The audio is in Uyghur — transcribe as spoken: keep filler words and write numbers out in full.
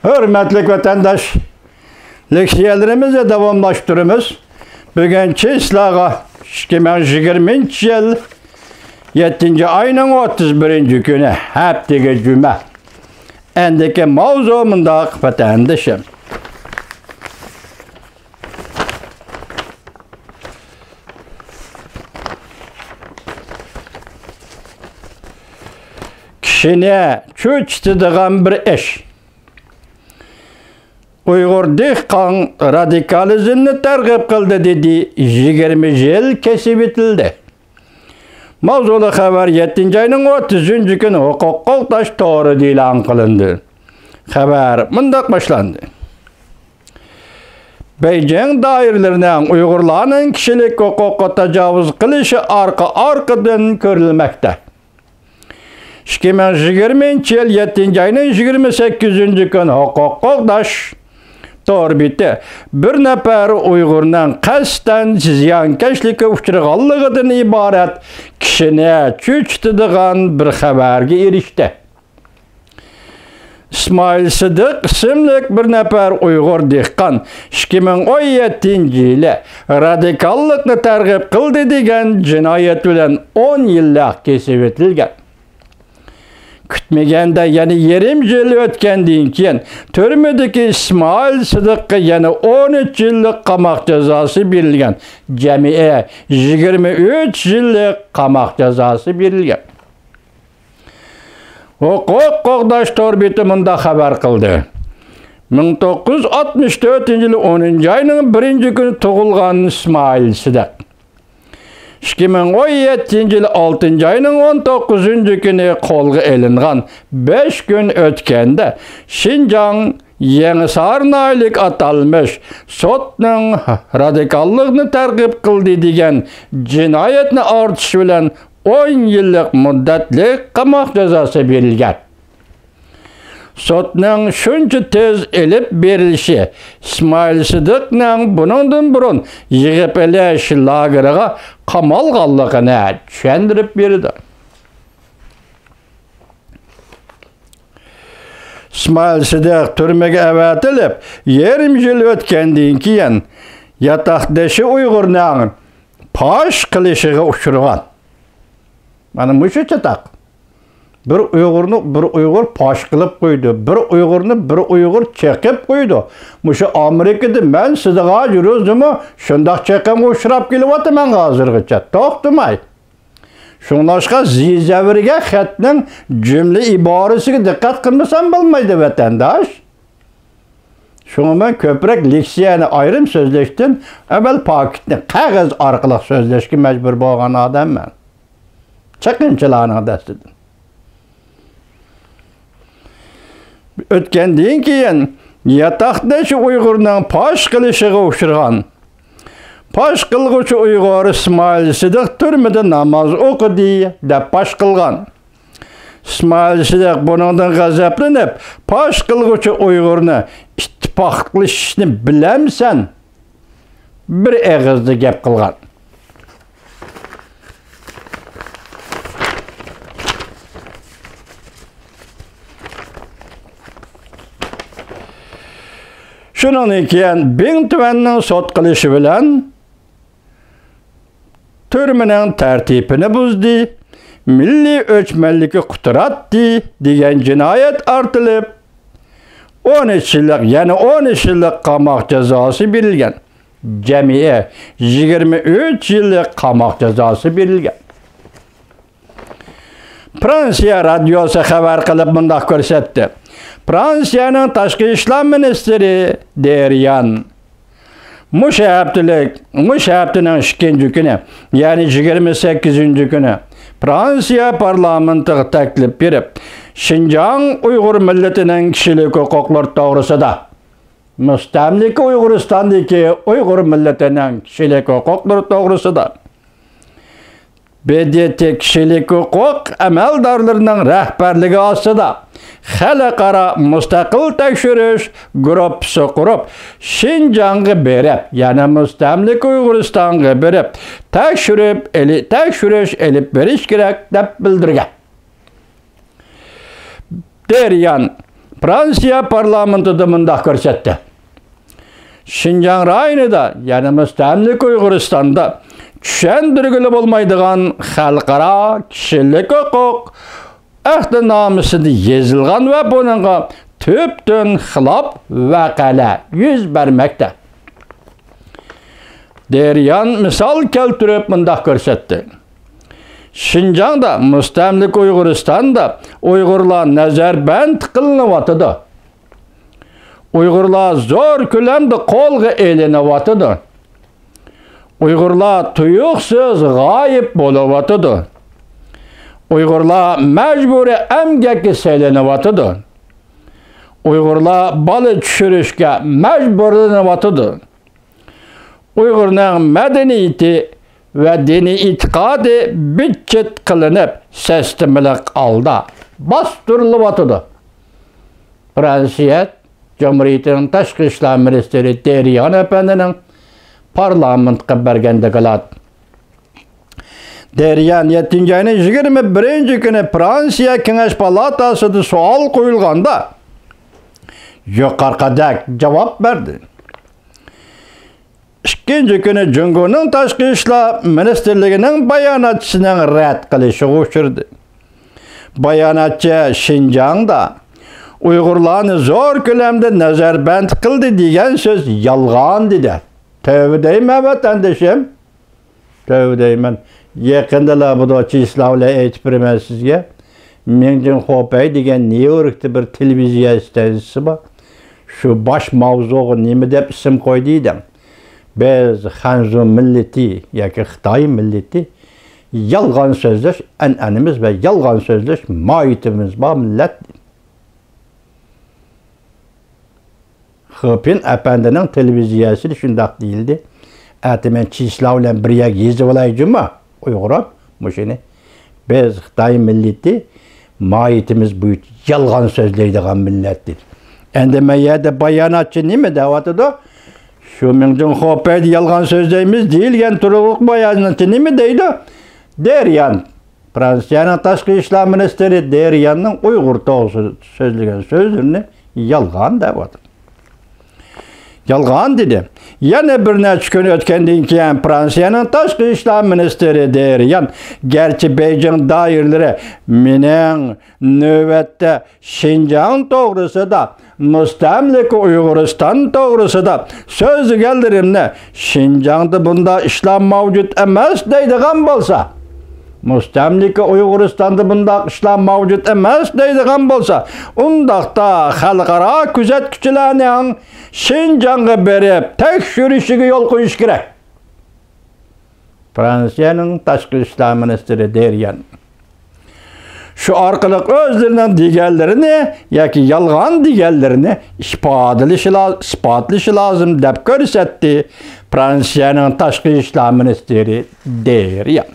ھۆرمەتلىك ۋەتەنداش، لېكسىيەلىرىمىزنى داۋاملاشتۇرىمىز. بۈگۈن چىسلاغا ئىككى مىڭ يىگىرمىنچى يىل يەتتىنچى ئاينىڭ ئوتتۇز بىرىنچى كۈنى، ھەپتىگە جۈمە. ئەندىكى ماۋزۇ مۇنداق، ۋەتەندىشىم. كىشىنى چۆچۈتىدىغان بىر ئىش. ئۇيغۇر دېھقان رادىكالىزمنى تەرغىب قىلدى دېدى، يىگىرمە يىل كېسىۋېتىلدى. ماۋزۇلۇق خەۋەر يەتتىنچى ئاينىڭ ئوتتۇزىنچى كۈنى ھوقۇق قوغداش تورىدا ئېلان قىلىندى. خەۋەر مۇنداق باشلاندى. بېيجىڭ دائىرىلىرىنىڭ ئۇيغۇرلارنىڭ كىشىلىك ھوقۇققا تاجاۋۇز قىلىشى ئارقا-ئارقىدىن كۆرۈلمەكتە. ئىككى مىڭ يىگىرمىنچى يىل يەتتىنچى ئاينىڭ يىگىرمە سەككىزىنچى كۈنى ھوقۇق قوغداش تور بېتى بىر نەپەر ئۇيغۇرنىڭ قەستەن زىيانكەشلىككە ئۇچرىغانلىقىدىن ئىبارەت كىشىنى چۆچۈتىدىغان بىر خەۋەرگە ئېرىشتى. ئىسمائىل سىدىق ئىسىملىك بىر نەپەر ئۇيغۇر دېھقان ئىككى مىڭ ئون يەتتىنچى يىلى رادىكاللىقنى تەرغىب قىلدى دېگەن جىنايەت بىلەن ئون يىللىق كېسىۋېتىلگەن. كۈتمىگەندە يەنە يېرىم يىل ئۆتكەندىن كېيىن، تۈرمىدىكى ئىسمائىل سىدىققا يەنە ئون ئۈچ يىللىق قاماق جازاسى بېرىلگەن. جەمئىي يىگىرمە ئۈچ يىللىق قاماق جازاسى بېرىلگەن. ھوقۇق قوغداش تور بېتى مۇنداق خەۋەر قىلدى. مىڭ توققۇز يۈز ئاتمىش تۆتىنچى يىلى ئونىنچى ئاينىڭ بىرىنچى كۈنى تۇغۇلغان ئىسمائىل سىدىق. ئىككى مىڭ ئون يەتتىنچى يىلى ئالتىنچى ئاينىڭ ئون توققۇزىنچى كۈنى قولغا ئېلىنغان. بەش كۈن ئۆتكەندە، شىنجاڭ يېڭىسارى ناھىيەلىك ئاتالمىش سوتنىڭ رادىكاللىقنى تەرغىب قىلدى دېگەن جىنايەتنى ئارتىش بىلەن ئون يىللىق مۇددەتلىك قاماق جازاسى بېرىلگەن. سوتنىڭ شۇنچە تېز ئېلىپ بېرىلىشى ئىسمائىل سىدىقنىڭ بۇنىڭدىن بۇرۇن يىغىپ ئېلىش لاگېرىغا قامالغانلىقىنى چۈشەندۈرۈپ بېرىدۇ. ئىسمائىل سىدىق تۈرمىگە ئەۋەتىلىپ، يېرىم يىل ئۆتكەندىن كېيىن، ياتاقدىشى ئۇيغۇرنىڭ پاش قىلىشىغا ئۇچرىغان. مانا مۇشۇ چاتاق. بىر ئۇيغۇرنى بىر ئۇيغۇر پاش قىلىپ قويدى. بىر ئۇيغۇرنى بىر ئۇيغۇر چېقىپ قويدى. مۇشۇ ئامېرىكىدا مەن سىدىق ھاجى روزىمۇ شۇنداق چېقىمغا ئۇچراپ كېلىۋاتىمەن ھازىرغىچە. توختىماي. شۇڭلاشقا زىزەۋرگە خەتنىڭ جۈملە ئىبارىسىگە دىققەت قىلمىسام بولمايدۇ، ۋەتەنداش. شۇڭا مەن كۆپرەك لېكسىيەنى ئايرىم سۆزلەشتىن ئەۋۋەل پاكىتنى قەغەز ئارقىلىق سۆزلەشكە مەجبۇر بولغان ئادەممەن. چېقىمچىلارنىڭ دەستىدىن. ئۆتكەندىن كېيىن ياتاقدىشى ئۇيغۇرنىڭ پاش قىلىشىغا ئۇچرىغان. پاش قىلغۇچى ئۇيغۇر ئىسمائىل سىدىق تۈرمىدە ناماز ئوقۇدى، دەپ پاش قىلغان. ئىسمائىل سىدىق بۇنىڭدىن غەزەپلىنىپ، پاش قىلغۇچى ئۇيغۇرنى ئىتتىپاقلىشىشنى بىلەمسەن؟ بىر ئېغىزدا گەپ قىلغان. شۇنىڭدىن كېيىن بىڭ تۈەننىڭ سوت قىلىشى بىلەن تۈرمىنىڭ تەرتىپىنى بۇزدى، مىللىي ئۆچمەنلىكى قۇتراتتى دېگەن جىنايەت ئارتىلىپ، ئون ئۈچ يىللىق، يەنە ئون ئۈچ يىللىق قاماق جازاسى بېرىلگەن. جەمئىي يىگىرمە ئۈچ يىللىق قاماق جازاسى بېرىلگەن. فرانسىيە رادىيوسى خەۋەر قىلىپ مۇنداق كۆرسەتتى. فرانسىيەنىڭ تاشقى ئىشلار مىنىستىرى دېرىيان مۇشۇ ھەپتىلىك، مۇشۇ ھەپتىنىڭ ئىككىنچى كۈنى، يەنى يىگىرمە سەككىزىنچى كۈنى فرانسىيە پارلامېنتىغا تەكلىپ بېرىپ، شىنجاڭ ئۇيغۇر مىللىتىنىڭ كىشىلىك ھوقۇقلىرى توغرىسىدا، مۇستەملىكە ئۇيغۇرىستاندىكى ئۇيغۇر مىللىتىنىڭ كىشىلىك ھوقۇقلىرى توغرىسىدا، ب د ت كىشىلىك ھوقۇق ئەمەلدارلىرىنىڭ رەھبەرلىكى ئاستىدا خەلقئارا مۇستەقىل تەكشۈرۈش گۇرۇپپىسى قۇرۇپ، شىنجاڭغا بېرىپ، يەنى مۇستەملىكە ئۇيغۇرىستانغا بېرىپ، تەكشۈرۈپ ئېلى-، تەكشۈرۈش ئېلىپ بېرىش كېرەك، دەپ بىلدۈرگەن. دېرىيان فرانسىيە پارلامېنتىدا مۇنداق كۆرسەتتى: شىنجاڭ رايونىدا، يەنى مۇستەملىكە ئۇيغۇرىستاندا چۈشەندۈرگىلى بولمايدىغان خەلقئارا كىشىلىك ھوقۇق ئەھدىنامىسىدە يېزىلغان ۋە بۇنىڭغا تۈپتىن خىلاپ ۋەقەلەر يۈز بەرمەكتە. دېرىيان مىسال كەلتۈرۈپ مۇنداق كۆرسەتتى: شىنجاڭدا، مۇستەملىكە ئۇيغۇرىستاندا ئۇيغۇرلار نەزەربەند قىلىنىۋاتىدۇ. ئۇيغۇرلار زور كۆلەمدە قولغا ئېلىنىۋاتىدۇ. ئۇيغۇرلار تۇيۇقسىز غايىب بولۇۋاتىدۇ. ئۇيغۇرلار مەجبۇرىي ئەمگەككە سېلىنىۋاتىدۇ. ئۇيغۇرلار بالا چۈشۈرۈشكە مەجبۇرلىنىۋاتىدۇ. ئۇيغۇرنىڭ مەدەنىيىتى ۋە دىنىي ئېتىقادى بىتچىت قىلىنىپ، سىستېمىلىق ھالدا باستۇرۇلۇۋاتىدۇ. فرانسىيە جۇمھۇرىيىتىنىڭ تاشقى ئىشلار مىنىستىرى دېرىيان ئەپەندىنىڭ پارلامېنتقا بەرگەن دوكلات. دېرىيان يەتتىنچى ئاينىڭ يىگىرمە بىرىنچى كۈنى فرانسىيە كېڭەش پالاتاسىدا سوئال قويۇلغاندا، يۇقىرىقىدەك جاۋاب بەردى. ئىككىنچى كۈنى جۇڭگونىڭ تاشقى ئىشلار مىنىستىرلىكىنىڭ باياناتچىسىنىڭ رەت قىلىشىغا ئۇچرىدى. باياناتچى شىنجاڭدا ئۇيغۇرلارنى زور كۆلەمدە نەزەربەند قىلدى دېگەن سۆز يالغان دېدى. تۆۋە دەيمەن، ۋەتەندىشىم. تۆۋە دەيمەن. يېقىندىلا بۇ چىسلاۋ بىلەن ئېيتىپ بېرىمەن سىزگە. مىڭجىن خوپەي دېگەن نيۇ يوركتا بىر تېلېۋىزىيە ئىستانسىسى بار. شۇ باش ماۋزۇغا نېمە دەپ ئىسىم قويدى دېدىم. بىز خەنزۇ مىللىتى ياكى خىتاي مىللىتى يالغان سۆزلەش ئەنئەنىمىز ۋە يالغان سۆزلەش ماھىيىتىمىز بار مىللەت. خېپىن ئەپەندىنىڭ تېلېۋىزىيەسىدە شۇنداق دېيىلدى. ئەتە مەن چىسلاۋ بىلەن بىر يەرگە يېزىۋالاي جۇمۇ، ئۇيغۇرۇم، مۇشۇنى. بىز خىتاي مىللىتى ماھىيىتىمىز بويىچە يالغان سۆزلەيدىغان مىللەت دېدى. ئەندى مەن يەردە باياناتچى نېمە دەۋاتىدۇ؟ شۇ مىڭجىن خوپەيدە يالغان سۆزلەيمىز دېيىلگەن تۇرۇقلۇق باياناتچى نېمە دەيدۇ؟ دېرىيان، فرانسىيەنىڭ تاشقى ئىشلار مىنىستىرى دېرىياننىڭ ئۇيغۇر توغرىسىدا سۆزلىگەن سۆزلىرىنى يالغان دەۋاتىدۇ. يالغان دېدى. يەنە بىر نەچچە كۈن ئۆتكەندىن كېيىن، فرانسىيەنىڭ تاشقى ئىشلار مىنىستىرى دېرىيان، گەرچە بېيجىڭ دائىرىلىرى مېنىڭ نۆۋەتتە شىنجاڭ توغرىسىدا، مۇستەملىكە ئۇيغۇرىستان توغرىسىدا سۆزلىگەنلىرىمنى، شىنجاڭدا بۇنداق ئىشلار مەۋجۇت ئەمەس دەيدىغان بولسا، مۇستەملىكە ئۇيغۇرىستاندا بۇنداق ئىشلار مەۋجۇت ئەمەس دەيدىغان بولسا، ئۇنداقتا خەلقئارا كۆزەتكۈچىلەرنىڭ شىنجاڭغا بېرىپ تەكشۈرۈشىگە يول قويۇش كېرەك. فرانسىيەنىڭ تاشقى ئىشلار مىنىستىرى دېرىيان شۇ ئارقىلىق ئۆزلىرىنىڭ دېگەنلىرىنى ياكى يالغان دېگەنلىرىنى ئىپادىلىشى لا-، ئىسپاتلىشى لازىم دەپ كۆرسەتتى فرانسىيەنىڭ تاشقى ئىشلار مىنىستىرى دېرىيان.